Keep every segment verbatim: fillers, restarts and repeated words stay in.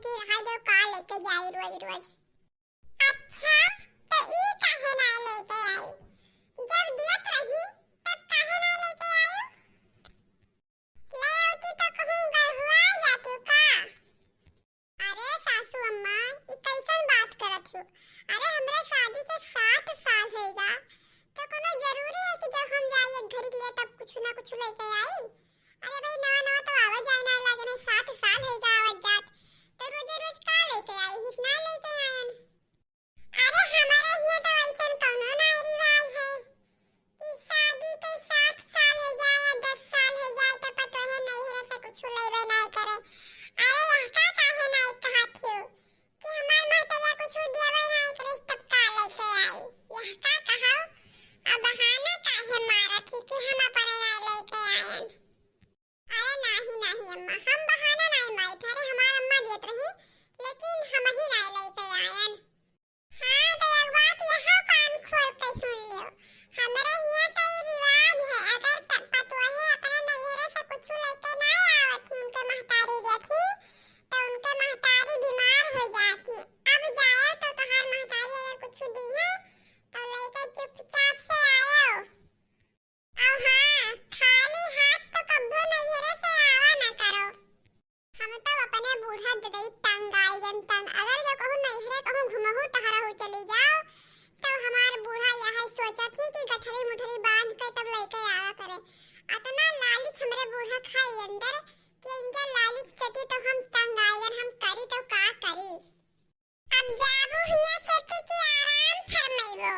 कि रहा दो, का लेके जाई रोज रोज। अच्छा, तो ई काहे ना लेके आई? जब दियत रही, तब काहे ना लेके आई? ले आती तो कहूँ गढ़ुआ जाती का? अरे सासू अम्मा, ई कैसन बात करत हो? अरे, हमरे शादी के सात साल होइगा, तो कोनो जरूरी है कि जब हम जाई एक घड़ी के लिए तब कुछ ना कुछ लेके आई? अरे भाई, नवा नवा तो आवे जाए ना लागे, में सात साल होइगा आवत जात, तो रोजे रोज का लेके आई? हिस ना लेके आयन। अरे, हमारे हियाँ तो ऐसन कौनो ना रिवाज है कि शादी के सात साल हो जाए या दस साल हो जाए तो पतोहे नैहरे से कुछ लेबे नहीं करे। अरे, यहाँ का काहे नहीं कहत हो कि हमार महतरिया कुछ देबे नहीं करे, तब का लेके आई? यहाँ का कहो, अब बहाना काहे मारत ही कि हम अपने नहीं लेके आयन? अरे नाही, नाही अम्मा, हम बहाना नाही मारत। अरे हमार अम्मा देत रही, लेकिन हम ही नाही लेके आयन। हाँ, तो एक बात यहाँ कान खोल के सुन लियो। हमरे हियाँ तो ई रिवाज है, अगर प-, पतोहे अपने नैहरे से कुछ लेके ना आवत ही, उनके महतारी देत ही, तो उनके महतारी बीमार हो जात ही। अब जाए तो तोहार महतारी अगर कुछ दी है, तो लेके चुपचाप से आयो। अब हाँ, खाली हाथ तो कब्बो नैहरे से आवा ना करो। हम तो अपने बूढ़ा ददई तंग आई जन तंग। अगर जो कहूँ नैहरे कहूँ घुमहू टहरहू चली जाओ, तो हमार बूढ़ा यह सोचत ही कि गठरी मुठरी बांध के तब लेके आवा करे। अतना लालच हमरे बूढ़ा खाई अंदर कि इनके लालच चलती तो हम तंग आई जन, हम करी तो का करी। अब जाबू हियाँ से कि, कि आराम फरमैबो।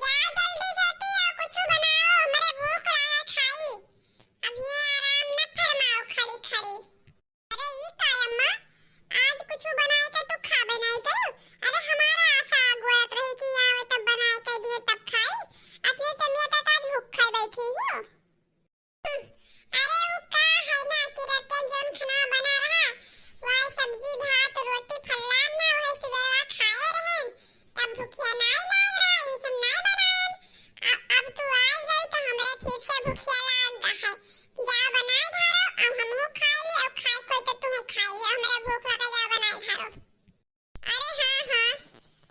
जाओ जल्दी से ती और कुछ बनाओ, हमरे भूख लागे खाई। अब ये आराम न फरमाओ खड़ी खड़ी। अरे ई का अम्मा, आज कुछ बनाए के तू खाबे नहीं करू? अरे हमारा आशा अगुआत रही कि आवे तब बनाए के दिए तब खाई। अपने तबियत तक आज भूख खाए बैठी हो। अरे उ का है ना कि राते जौन खाना बना रहा, वह सब्जी भात रोटी फल्लान ना वह सुबह खाए रहे, तब भूखिया नाई लाग रहा, ये सब नाई बनाए। अ-, अब तू आई गई तो हमरे फिर से भूखिया लाग है। जा बनाए धारो, अब हमहू खाई ली, अब खाए कोई तो तुम खाई ली, हमरे भूख लगा, जा बनाए धारो। अरे हाँ, हाँ,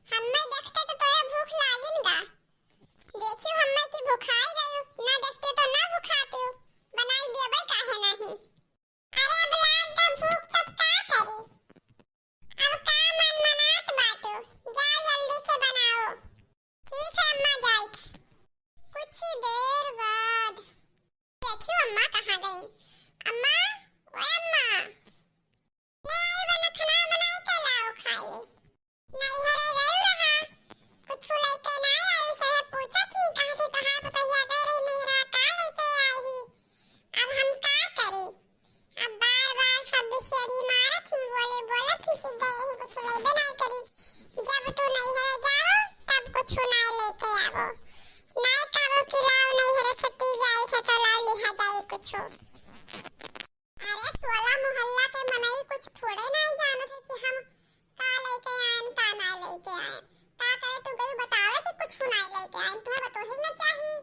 हम्मे देखते तो तोरे भूख लागिन गा। देखियो हम्मे की भुखाई गयो, ना देखते तो ना भुखाते हो, बनाई देबे काहे नहीं। अरे अब लाग गा भूख तब का करी, अब का मन मनात बाटो, जाओ जल्दी से बनाओ। ठीक है अम्मा जाइत। कुछ देर बाद देखियो अम्मा कहाँ गई। अम्मा, ओ अम्मा। ले आई बना खाना बनाई के लाओ खाई। नैहरे गई रहा, कुछ लेके ना आई, सहे पूछत ही, कहा कि तोहार पतोहिया गई रही नैहरा, का लेके आई ही? अब हम का करी? अब बार बार सब बिखेरी मारत ही, बोले बोलत ही कि गई रही, कुछ लेबे ना करी। जब तू नैहरे जाओ, तब कुछ ना लेके आवो। ना कहो कि लाओ नैहरे छुट्टी जाई है तो लाओ लिहा जाई कुछ। अरे टोला मोहल्ला के मनई कुछ थोड़े नाई जानत है कि हम का लेके आयन, का ना लेके आयन। का करे तू गई बतावे कि कुछ नाई लेके आयन, तुम्हें बतोहे ना चाही।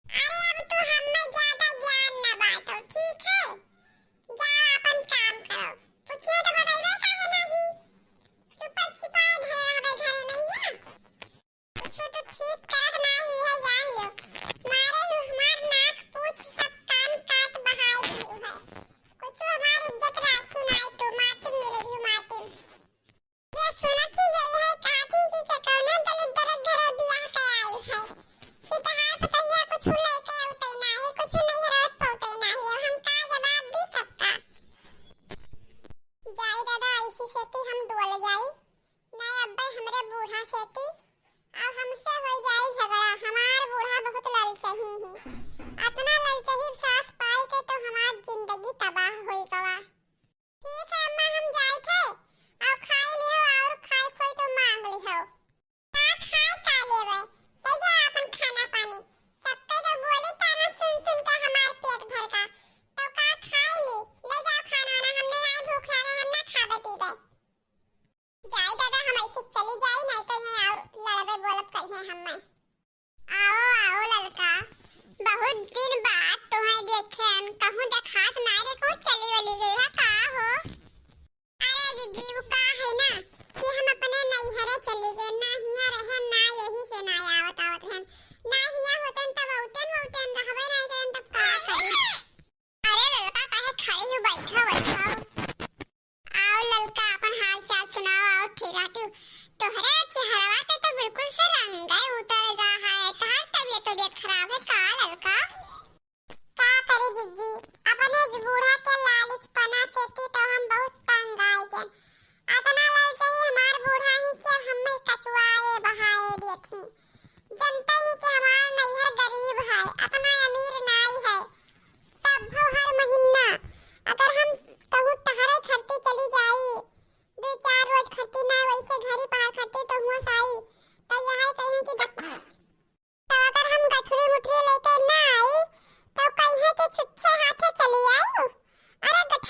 अरे अब तू हमें ज्यादा ज्ञान ना बांटो, ठीक है? जाओ अपन काम करो। पूछिए तो बतइबे काहे नहीं? चुप्पे छिपाए धरे रहबे घरे में या? कुछ तो ठीक करत नाही है जान लो। मारे नु हमार नाक पूछ सब कान काट बहाई दियो है। कुछ हमार इज्जत राखी नाही तो माटी मिले रही माटी। ये सुनत ही यही है कहती कि के कौने दलिद्दर घरे बियाह के आई है। कि तहार पतैया कुछ लेके उतई नाही, कुछ नहीं रस पौतई नाही। हम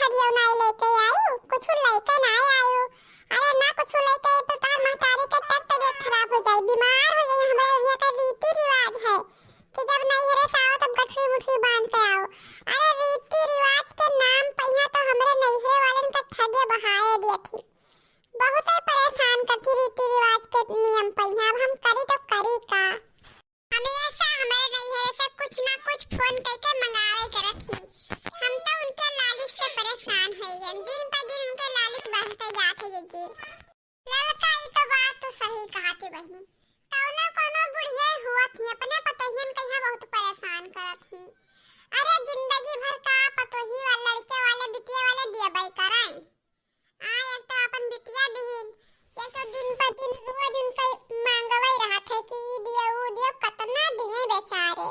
अरे, नाई लेके आयु, कुछ लेके नाई आयु। अरे ना कुछ लेके आई तो तोहार महतारी के तब तबीयत खराब हो जाई, बीमार हो जाई। हमरे यहाँ का रीति रिवाज है कि जब नैहरे से आओ तब गठरी मुठरी बांध के आओ। अरे रीति रिवाज के नाम पे यहाँ तो हमरे नैहरे वालन का ठगे बहाए दिया थी। बहुत ही परेशान करती रीति रिवाज के नियम पे यहाँ। अब हम करी तो करी का? हमेशा हमरे नैहरे से कुछ ना कुछ फोन करके मंगावे करत ही। हम तो उनके लालिच से परेशान हो गए। दिन पर दिन उनके लालिच बढ़ते जात है जीजी। ललका, ई तो बात तू सही कहती बहिनी। कौनो कौनो बुढ़िया हुआ थी, अपने पतोहियन के यहाँ बहुत परेशान करत ही। अरे जिंदगी भर का पतोही वाले, लड़के वाले, बिटिया वाले दिए बाई कराई। आ, एक तो अपन बिटिया दिहिन, एक तो दिन पर दिन रोज उनका मांगवई रहत है कि ई दियो, ऊ दियो, कतना दिए बेचारे।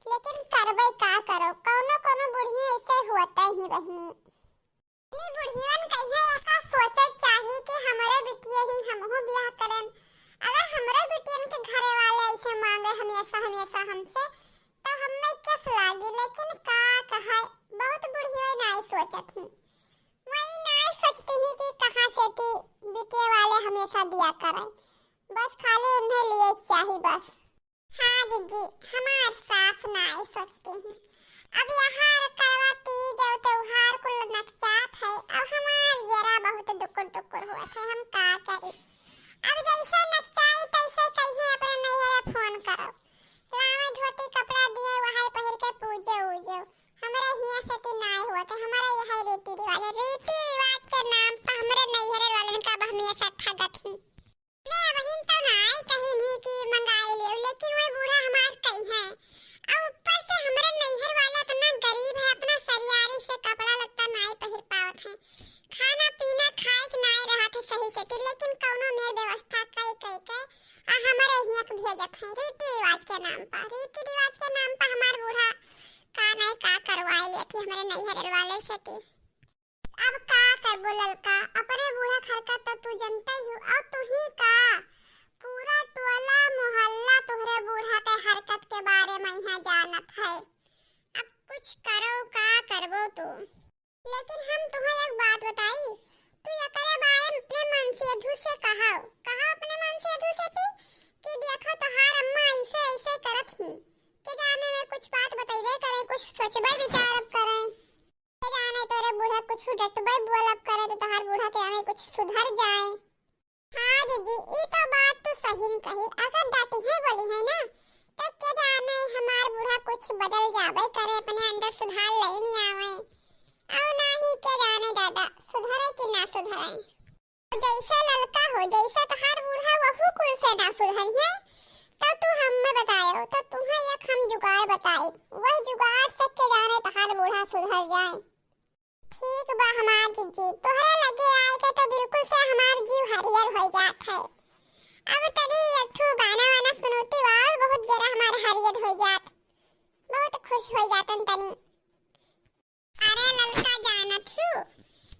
लेकिन करबई का करो, कौनो कौनो बुढ़िया ऐसे होते ही बहिनी। इन्हीं बुढ़ियन कहिए ऐसा सोचे चाही कि हमरे बिटिया ही हमहू बियाह करन। अगर हमरे बिटियन के घरे वाले ऐसे मांगे हमेशा हमेशा हमसे, तो हमें किस लागी। लेकिन का कहे, बहुत बुढ़िया नाई सोचत ही। वही नाई सोचती ही कि कहाँ से ती बिटिया वाले हमेशा दिया करें, बस खाली उन्हें लिए चाही बस। हाँ जीजी, हमार सास नाई सोचती ही। अब यहाँ करवा तीज और त्योहार कुल नकचात है, अब हमार जरा बहुत दुकुर दुकुर हुआ है, हम का करी। अब जैसे नकचाई तैसे कहिए अपने नैहरे फोन करो, लावे धोती कपड़ा दिए, वही पहिर के पूजे उजे। हमरे हियाँ से ती नाई हुआ था, हमारा यह रीति रिवाज है। रीति रिवाज के नाम पर हमरे नैहरे वालन का अब हमेशा ठगत ही। अरे बहिन तो नाई कहीं नहीं कि मंगाई लियो, लेकिन वही बूढ़ा हमार कही है। और ऊपर से हमरे नैहर वाला इतना गरीब है, अपना सरियारी से कपड़ा लत्ता नाई पहिर पावत है, खाना पीना खाए के नाई रहत है सही से ती, लेकिन कौनो मेर व्यवस्था कई कई के आ हमरे हियाँ के भेजत है रीति रिवाज के नाम पर। रीति रिवाज के नाम पर हमार बूढ़ा का नाई का करवाए लेती हमरे नैहर वाले से ती। अब का करबो ललका, अपने बूढ़ा के हरकत तो तू जनते ही हो, और तू ही का, पूरा टोला मोहल्ला तोहरे बूढ़ा के हरकत के बारे में यहाँ जानत है। अब कुछ करो, का करबो तू? लेकिन हम तुम्हें एक बात बताई, तू एकरे बारे में अपने मनसेधु से कहो, कहो अपने मनसेधु से ती कि देखो तोहार अम्मा ऐसे ऐसे करत ही, के जाने में कुछ बात बतैबे करे, कुछ सोचबे विचारब करे। के जाने तोरे बूढ़ा कुछ डटबे बोलब करे तो तोहार बूढ़ा के आगे कुछ सुधर जाए। हाँ जीजी, ई तो बात तू सही कही। अगर डटी है बोली है ना, तो के जाने हमार बूढ़ा कुछ बदल जाबे करे, अपने अंदर सुधार लेनी आवे। और नाही के जाने दादा, सुधरे कि ना सुधरे। जैसे ललका हो, जैसे तोहार बूढ़ा वहू कुल से ना सुधरी है, तो तू हमें बतायो, तो तुम्हें एक हम जुगाड़ बताई, वही जुगाड़ से के जाने तोहार बूढ़ा सुधर जाए। ठीक बा हमार जीजी, तोहरे लगे आए के तो बिल्कुल से हमार जीव हरियर हो जात है। अब तनी एक ठो गाना वाना सुनोती और बहुत जरा हमार हरियर हो जात, बहुत खुश हो जातन तनी। अरे ललका जानत हूँ,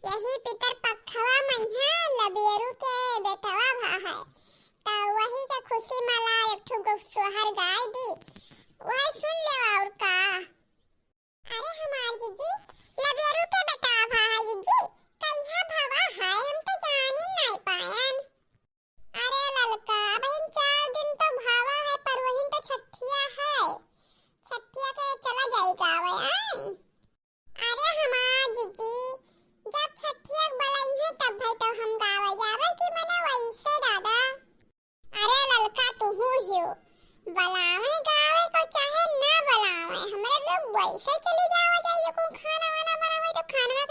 यही पितर पखवा मैया लबेरू के बेटवा भा है, तो वही के खुशी मला एक ठो गो सोहर गाय दी, वही सुन लेवा और का। अरे हमार जीजी, लबेरू के बेटवा भा है जीजी, कहिया भवा है, हम तो जानी नहीं पायन। अरे ललका, बहिन चार दिन तो भावा है, पर वहिन तो छठिया है, छठिया के चला जाई गावे आए। अरे हमार जीजी, जब छठिया के बलाई है तब भाई तो हम गावे जावे कि मने वैसे दादा। अरे ललका तुहू हियो, बलावे गावे को चाहे ना बलावे, हमरे लोग वैसे चली जावे जाइए को खाना वाना बनावे तो खाना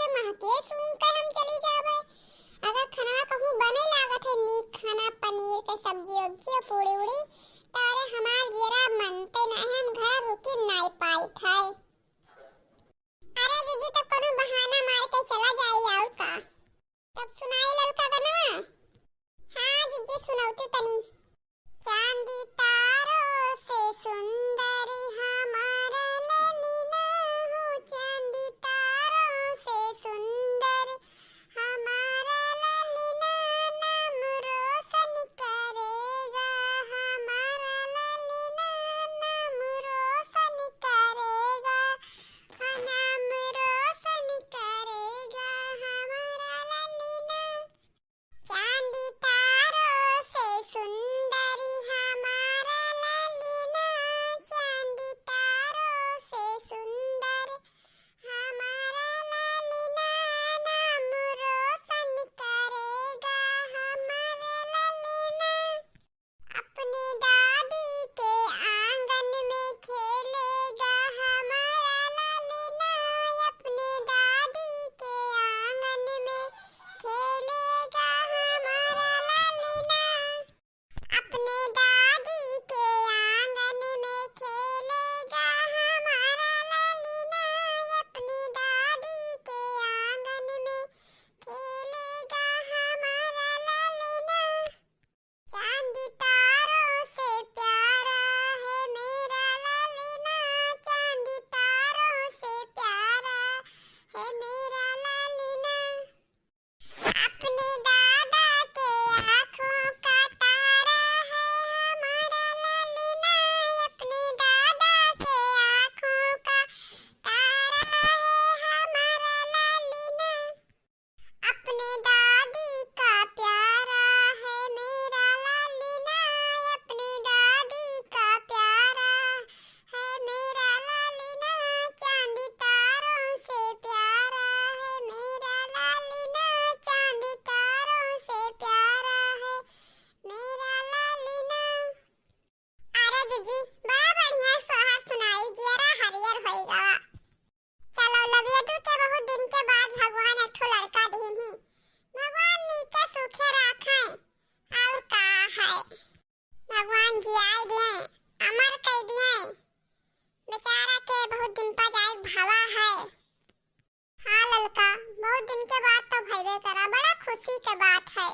उनके बात तो भइबे करा, बड़ा खुशी के बात है।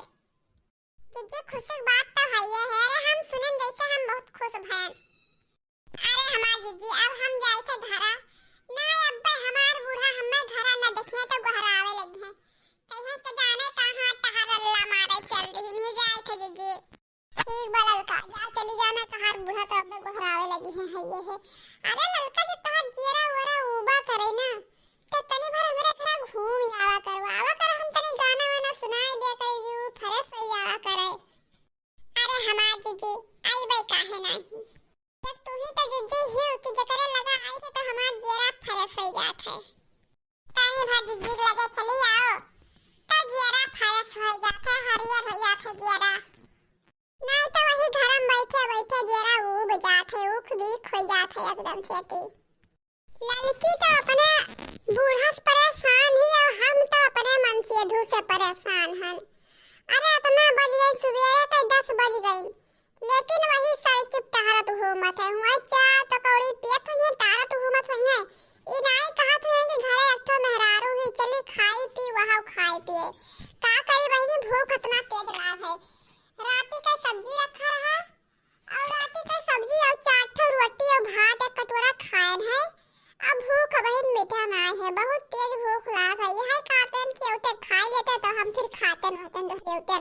जीजी, खुशी के बात तो हइये है। अरे, हम सुनन जैसे हम बहुत खुश भयन। अरे हमार जीजी, अब हम जाई थे घरा। ना, अब्बे हमार बूढ़ा हमें घरा न देखिए तो गोहरावे लगी है। कहिए के जाने कहाँ टहरल्ला मारे चल रही, नहीं जाई थे जीजी। ठीक बा ललका, जा चली जा, ना तहार बूढ़ा तो अब्बे गोहरावे लगी है, है ये है। अरे ललका, जब तहार जियरा उरा उबा करे ना, तो तनी भर हमरे घरा घूम आवा करवा, आवा कर, हम तनी गाना वाना सुनाई दे करे, यू फ्रेश होई आवा करे। अरे हमार जीजी, आइबे काहे नाही? जब तू ही तो जीजी हियो कि जेकरे लगा आई थे तो हमार जियरा फ्रेश होई जात है। तनी भर जीजी के लगे चली आओ, तो जियरा फ्रेश होई जात है, हरियर होई जात है जियरा। नहीं तो वही घर में बैठे बैठे जियरा उब जात है, उख बीख होई जात है एकदम से अति। ललकी तो अपने बूढ़ा से परेशान ही और हम तो अपने मंसेधू से परेशान हन। अरे इतना बज गई, सुबेरे के दस बज गई, लेकिन वही सड़की पे टहरत घूमत है। हुआ चाय पकौड़ी पियत हुई है, टहरत घूमत हुई है। ई नाई कहत हुई है कि घरे एक ठो मेहरारू ही चली खाई पी, वहाँ खाई पिए। का करी बहिनी, भूख इतना तेज लाग है। राती का सब्जी रखा रहा, और राती का सब्जी और चार ठो रोटी और भात एक कटोरा खाएन है। अब भूख बहिन मिटा नाय है, बहुत तेज भूख लाग है। यही कहते हैं कि उते खाई लेते तो हम फिर खाते न होते न होते।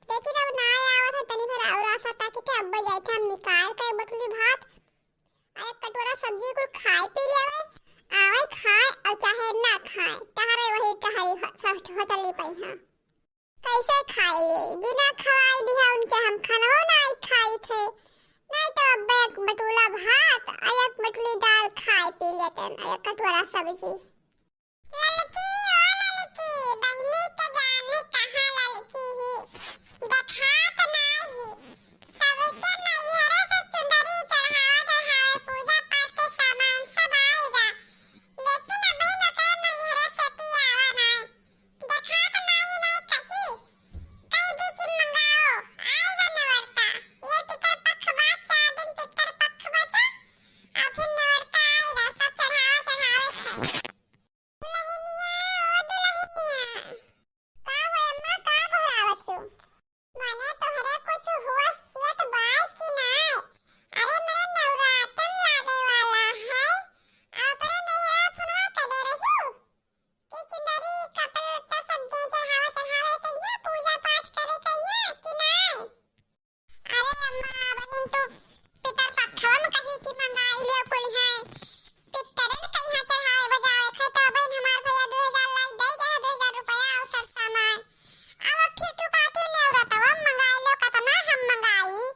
लेकिन अब नाय आवत है, तनी भर और आशा ताकि थे अब जाए थे हम निकाल के एक बटुली भात और एक कटोरा सब्जी कुल खाए पी लेवे, आवे खाए और चाहे ना खाए, टहरे वही टहरी हो-, होटल ही पई हाँ। कैसे खाई ले? बिना खवाई दिहा उनके हम खानवो नाई खाई थे। नाई तो अब एक बटुला भात और एक बटुली दाल खाए पी लेते हैं, एक कटोरा सब्जी। ललकी, ओ ललकी, बहिनी के जाने कहाँ ललकी ही, देखात नाई ही। सबके नैहरे से चुंदरी चढ़ावा चढ़ावे, पूजा पाठ के सामान सब आएगा, लेकिन अबहिन ओकरे नैहरे से ती आवा नाई। देखात नाही, नाही कही। कह दी कि मंगाओ, आएगा नवरता। ये पितर पक्ष बा, चार दिन पितर पक्ष बचा, और फिर नवरता आएगा, सब चढ़ावा चढ़ावे खाए। दुलहिनिया, ओ दुलहिनिया। का हो अम्मा, का गोहरावत हो? मने तोहरे कुछ होश चेत बाय कि नाय? अरे मने नवरातन लागे वाला है, आ ओकरे नैहरा फोनवा करे रहू? कि चुंदरी, कपड़ा लत्ता सब दे चढ़ावा चढ़ावे कहिया, पूजा पाठ करे कहिया कि नाय? अरे अम्मा, बहिन तू पितर पक्षवा में कही कि मंगाई ले कुल है। पितरन कहिया चढ़ावे बजावे खाए तो बहिन हमार भैया दो हजार लाई दे गया, दो हजार रुपया और सब सामान। अब फिर तू कहती नेवरतवा मंगाई लो, कतना हम मंगाई?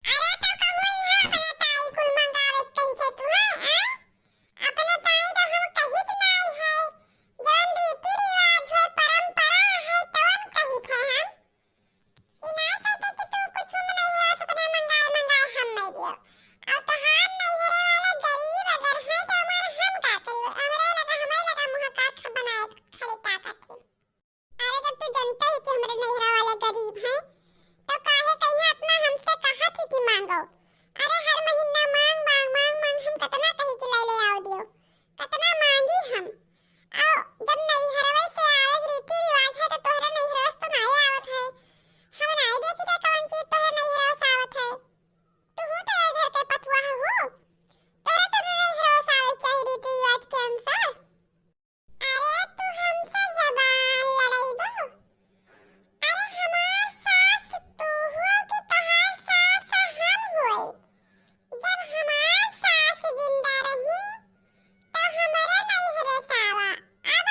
अरे तो कहूँ इहाँ अपने ताई कुल मंगावे कही थे तू है, आय? अपने ताई तो हम कहित नाई है। जौन रीति रिवाज है, परंपरा है, तवन कहित है हम। ई नाई कहते कि तू कुछ में नहीं रह सकना, मंगाए, मंगाए हम नहीं दियो। अब तोहार नैहरे वाले गरीब अगर हैं तो हमारे हम का करी? हमरे लगा, हमारे लगा मुँह का ख-, बनाए खड़ी ताकत है। अरे जब तू जनते ही कि हमरे नैहरा वाले गरीब हैं, तो काहे कहिया इतना हमसे कहा थी कि मांगो? अरे हर महीना मांग, मांग, मांग, मांग, हम कितना कही कि ले ले आओ दियो, कितना मांगी हम। आओ, जब नैहरवे से आवे के रीति रिवाज है, तो तोहरे नैहरवे से तो नाई आवत है। हम नाई देखी थे कौन चीज तोहरे नैहरवे से आवत है। तू तो ये घर के पतुआ हो, तोहरे तो नैहरवे से आवे के चाही रीति रिवाज के अनुसार। अरे तू हमसे जबान लड़ाइबो? अरे हमार सास तू हो कि तोहार सास हम होई? जब हमार सास जिंदा रही तो हमरे नैहरे से आवा, अब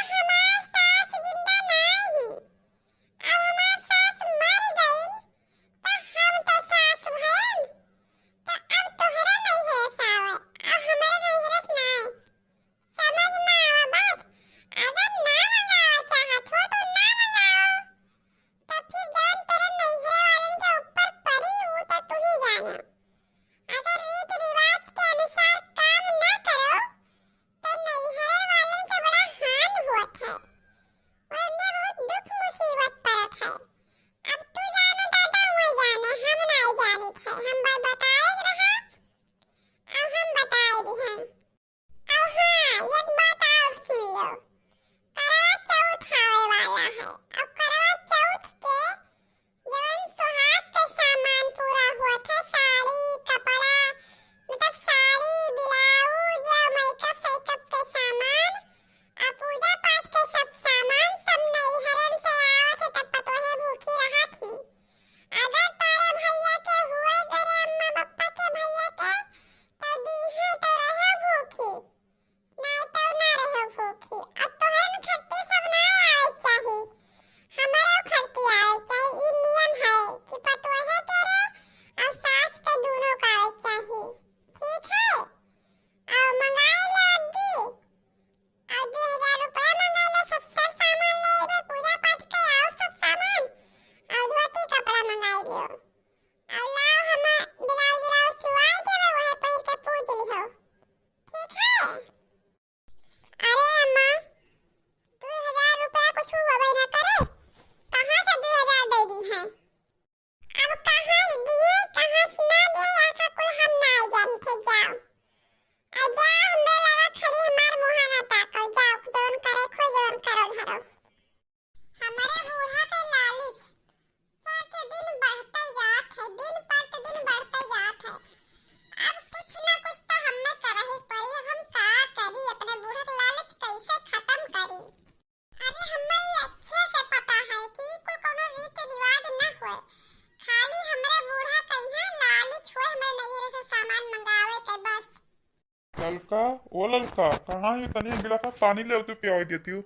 ललका, ओ ललका, कहाँ है? तनी गिलास पानी ले आव तो पियावे देती हो।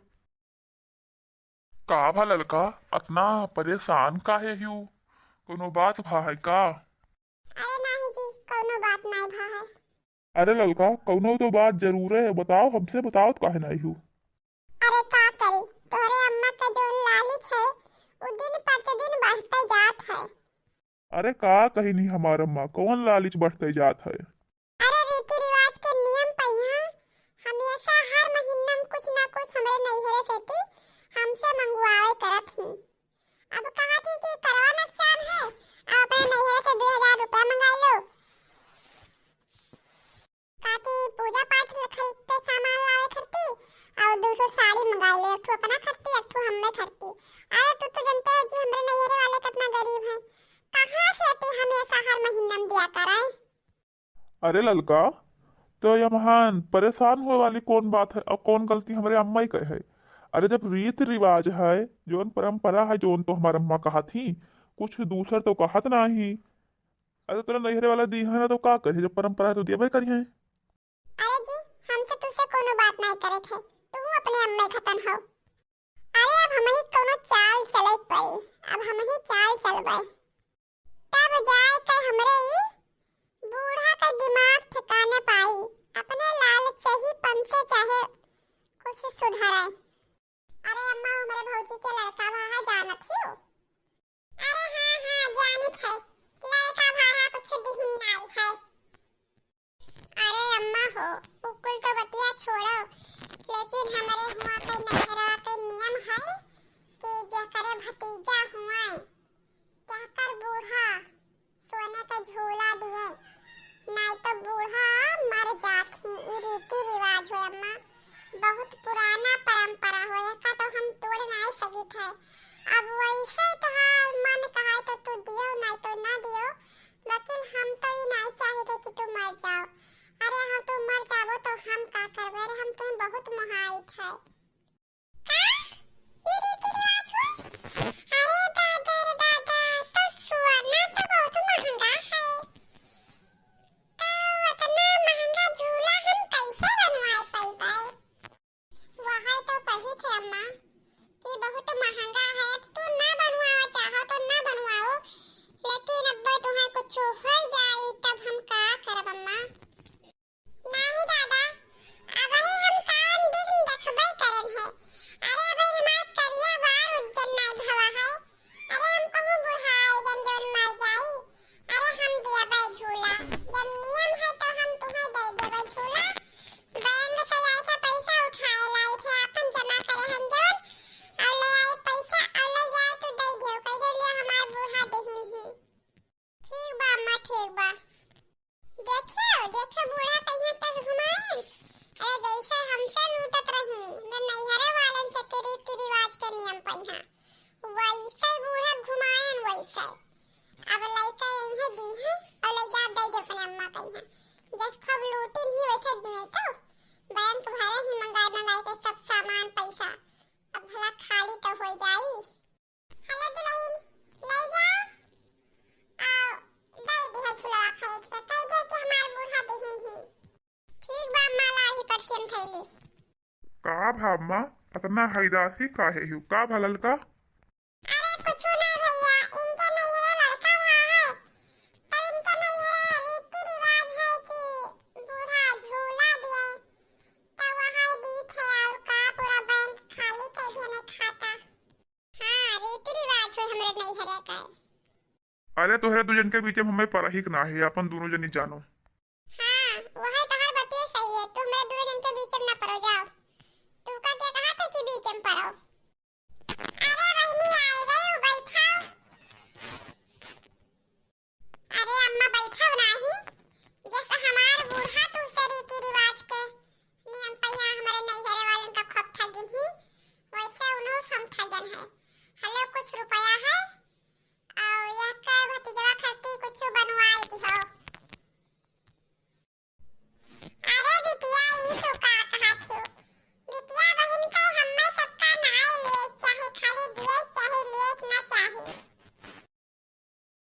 का भा ललका, अतना परेशान काहे हियो? कौनो बात भा है का? अरे नाही जी, कौनो बात नाही भा है। अरे ललका, कौनो तो बात जरूर है, बताओ, हमसे बताओ तो काहे नाही हियो? अरे का करी, तोहरे अम्मा का जो लालिच है, वो दिन प्रतिदिन बढ़ते जात है। अरे का कही नहीं हमार अम्मा, कौन लालिच बढ़ते जात है? अरे रीति रिवाज के नियम पहिया हमेशा हर महीना में कुछ ना कुछ हमरे नैहरे से ती हमसे मंगवावे करत ही। अब कहा थी कि करवा नकसान है, अब अपने नैहरे से दो हजार रुपया मंगा लो। काती पूजा पाठ ला खरीदते सामान लावे खरती, और दो सौ साड़ी मंगा ले, एक ठो अपना खरती, एक ठो हमें खरती। अरे तू तो जानते हो जी, हमरे नैहरे वाले कितना गरीब हैं, कहाँ से ती हमेशा हर महीना में दिया करें? अरे ललका, तो ये महान परेशान होए वाली कौन बात है और कौन गलती हमरे अम्मा ही कहे है? अरे जब रीति रिवाज है, जौन परंपरा है, जौन तो हमार अम्मा कहा थी, कुछ दूसर तो कहत नाही। अरे तोरा नैहरे वाला दी है ना, तो का करिए, जब परंपरा है तो देबे करिए। अरे जी, हमसे तुझसे कोनो बात नहीं करे थे, तू अपने अम्मे खतन हो। अरे अब हम ही कोनो चाल चले पड़ी, अब हम ही चाल चलबे। तब जाए के हमरे ई बूढ़ा के दिमाग ठिकाने पाई, अपने लालचहीपन से चाहे कुछ सुधरे। अरे अम्मा, हमरे भौजी के लड़का वहाँ जानत ही हो। अरे हाँ, हाँ, जानित है। लड़का भाड़ा कुछ दिहिन नाई है। अरे अम्मा हो, उ कुल तो बतिया छोड़ो, लेकिन हमरे हुआं के नैहरवा के नियम है कि जेकरे भतीजा हुआं, जेकर बूढ़ा सोने का झूला दिए, नाई तो बूढ़ा मर जात ही। ई रीति रिवाज हो अम्मा, बहुत पुराना परंपरा हो, एका तो हम तोड़ नाई सकित है। अब वैसे तोहार मन कहाए तो तू दियो, नाई तो ना दियो, लेकिन हम तो ई नाई चाहित है कि तू मर जाओ। अरे हाँ, तू मर जाबो तो हम का करबे? अरे हम तुम्हें बहुत मोहाइत है। का? ई रीति रिवाज हुआ? अरे दादा रे दादा, तो सुअरना तो बहुत महंगा है। तो उतना महंगा झूला हम कैसे बनवाए पइबे? वही तो कही थे अम्मा कि बहुत महंगा है, अब तू ना बनवाओ चाहो तो ना बनवाओ, लेकिन अब तुम्हें कुछ हो जाए तब हम का करब अम्मा? नाही दादा, अबही हम कौन दिन देखबे करन है। अरे अबही हमार करिया बार उज्जर नाई भवा है। अरे हम कहूँ बुढ़ाए जन जवन मर जाई। अरे हम दियाबे झूला, जब नियम है तो हम तुम्हें दे देबे झूला। बैंक से जाए के पैसा उठाए लाई थे, अपन जमा करे हन जवन, और ले आई पैसा और ले जाए तो दे देव, कह दे ले हमार बूढ़ा देहिन ही। ठीक बा अम्मा, ठीक बा। देखे, देखे बूढ़ा कहिया तक घुमाएन। अरे जैसे हमसे लूटत रही, मैं नैहरे वालन से के रीति रिवाज के नियम पहिया, वैसे बूढ़ा घुमाएन वैसे। अब लइका यही दी है और ले जा दे दे अपने अम्मा कहिया। जस खूब लूटिन ही वैसे दिए तो बैंक भरे ही मंगाए मंगाए के सब सामान पैसा। अब भला खाली तो हो जाई। हेलो दुल्हन, ले जाओ और दे दिहा झुलवा खरीद के, कह दो कि हमार बूढ़ा दिहिन ही। ठीक बा अम्मा, ला ही परसेम थैली। का भा अम्मा, अतना हैदासी काहे हियो? का भा ललका? अरे कुछ नहीं भैया, इनके नैहरे लड़का हुआ है, तो इनके नैहरे रीति रिवाज है कि बूढ़ा झूला दिए, तो वहाँ दी थे और का पूरा बैंक खाली कर देने खाता। हाँ, रीति रिवाज हो हमरे नैहरे का। अरे तोहरे दू जन के बीच में हमें परहिक ना है, अपन दोनों जनी जानो।